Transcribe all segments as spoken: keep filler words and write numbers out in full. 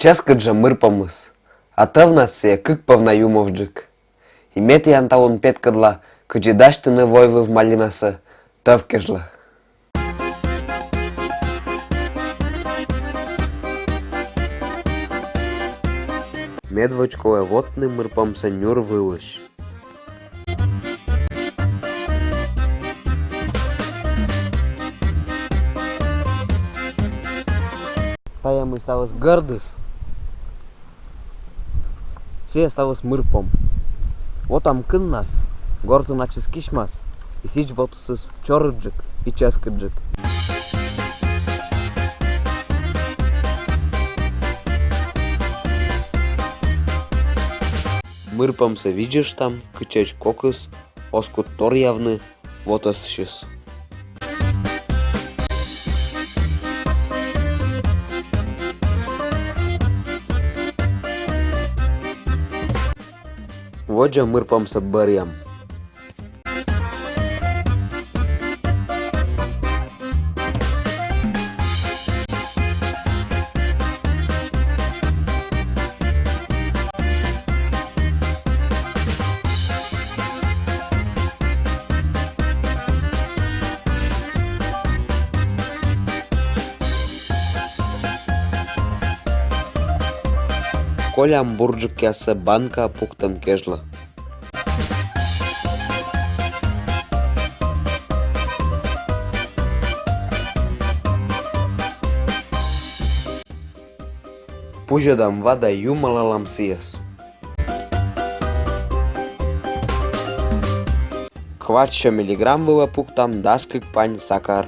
Чӧскыд жӧ мырпомыс, а тӧвнас сійӧ кык пӧв на юмовджык. И ме тіян талун петкӧдла, кыдзи дасьтыны войвыв малинасӧ тӧв кежлӧ. Медводз колӧ вотны мырпомсӧ нюр вылысь. Тайӧ мый ставыс гӧрдыс. Сійӧ ставыс мырпом. Вотам кыннас, гортын ачыс кисьмас, и сідз вотысыс чорыдджык и чӧскыдджык. Мырпомсӧ видзыштам, кытчӧдз кокыс оз кут торъявны вотӧсысь. Водзӧ мырпомсӧ бӧръям. Колям бурджыкъяссӧ банкаӧ пуктӧм кежлӧ. Пузьӧдам ва да юмалалам сійӧс. Квайтсё миллиграмм вылӧ пуктам дас кык пань сакар.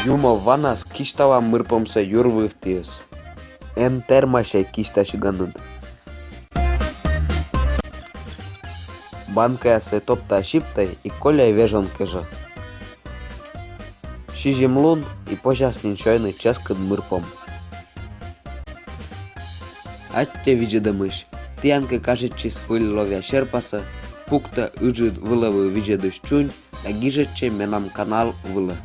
Юмов ванас кисьталам мырпомсӧ юр вывтіыс. Эн тэрмасьӧй кисьтасьыганыд. Банкаяссӧ топта-сипта и коляй вежон кежӧ. Сизим лун и позяс нин сёйны чӧскыд мырпом. Аттьӧ видзӧдӧмысь. Тіян кӧ кажитчис выль ловъя серпасӧ, пуктӧ ыджыд вылӧ выль видзӧдысь чунь да гижӧдчӧй менам канал вылӧ.